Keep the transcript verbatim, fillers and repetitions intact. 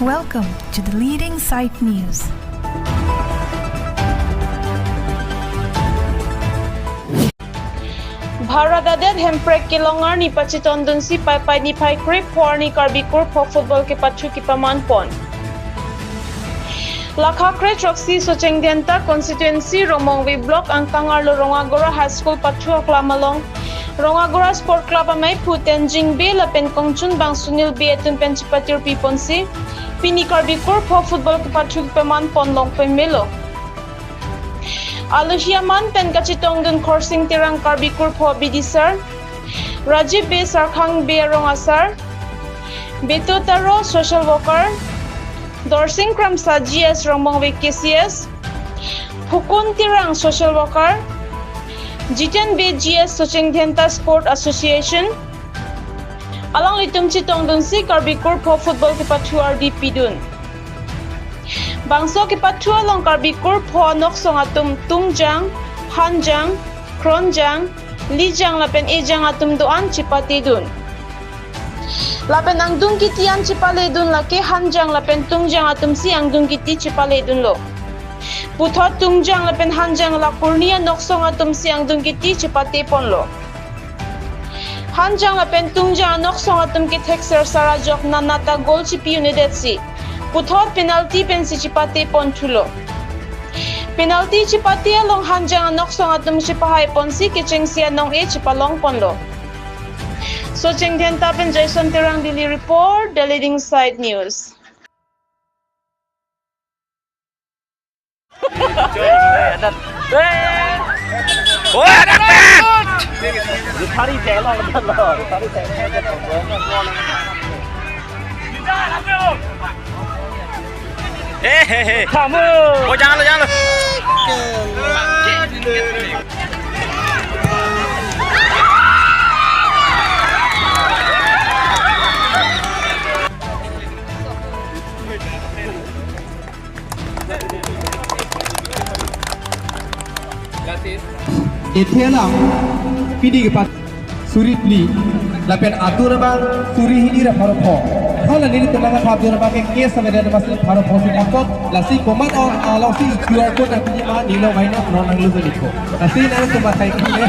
Welcome to the leading site news. Bharat adet Hemprek kelong arni pachetongdunsi Paipai niphai krepho arni Karbi Kurpho football kepathu kepamanpon. Lakha kre throksi Socheng Dhenta constituency Rongmongve block angkang arlo Rongagora High School pathu aklam along Rongagora Sport Club amei phu Tenzing Bey lapen kongchunbang Sunil Bey atum pen chepatirpiponsi pini Karbi Kurpho football kepathu kepamanpon longpemelo. Alohi aman pen kachetongdun Khorsing Terang Karbi Kurpho abidisar, Rajiv Bey Sarkhang Bey arong asar, Beto Taro social worker, Dorsing Kramsa G S Rongmongve K C S, Phukun Terang social worker, Jiten Bey G S Socheng Dhenta Sport Association, alanglitum chetongdunsi Karbi Kurpho football kepathu ardi pidun. Bangso kepathu along Karbi Kurpho anoksong atum tungjang, hanjang, kronjang, lijang lapen ejang atum do-an chepatedun. Lapen angdung kiti an chepaledun lake hanjang lapen tungjang atumsi angdung kiti chepaledunlo. Puthot tungjang lapen hanjang lakurni anoksong atumsi angdung kiti chepateponlo. Hanjang lapen tungjang anoksong atum kethekser sar ajok nanata goal chepi-un-edetsi puthot penalty pensi chepateponthulo. Penalty chepate along hanjang anoksong atum chepahaiponsi kechengsi anong-e chepalongponlo. Socheng Dhenta pen Jason Terang, Delhi report, The Leading Site News. He, he, he. Kamu. Oh, jangan lo, jangan lo. Ethela pini kepat suri phli lapen atur abang suri hini ra pharo pho. Hala nelitum nangkapha atur abang ke case sampai ada masih pharo pho si angkot lasi komat on along si Q R code nangpiji ma nilo maino non nanglu sini ko. Lasi nangtum akai kine.